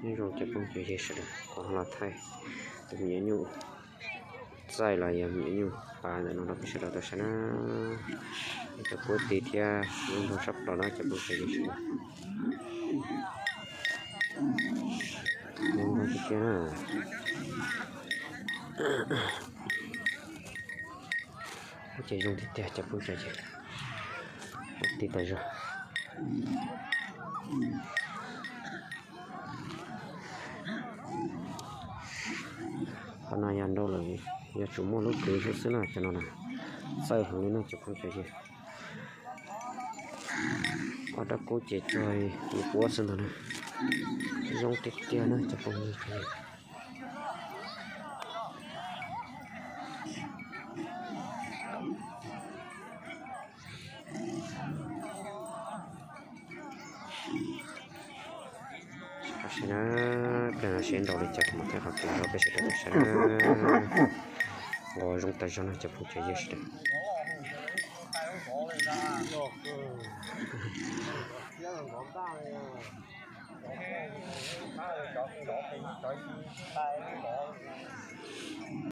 Nyob zoo cov phooj cov ywg sawv daws, kuv ho los thaij tus me nyuam nyuj txaij los yog me nyuam nyuj pav ntawm no rau peb sawv daws tau saib na. Cov puab tis thiab zoo nraug tshaj plaws na cov phooj cov ywg sawv daws. Zoo nraug tiag tiag na. Ces zoo tiag tiag cov phooj cov ywg, puab tis tas zog. Qhov no yog nrau lawm, yog tsuas muaj lub kwv xwb xwb na, cov no na txawj heev li na cov phooj cov ywg. Ob rab kub ces cuag yus puab xwb ntag na. Zoo tiag tiag na cov phooj ywg. Tam sim no peb los saib nrau li cas kuv mam thaij qhov kev rau peb sawv daws tau saib na. Nqos zoo tas zog no cov phooj cov ywg sawv daws.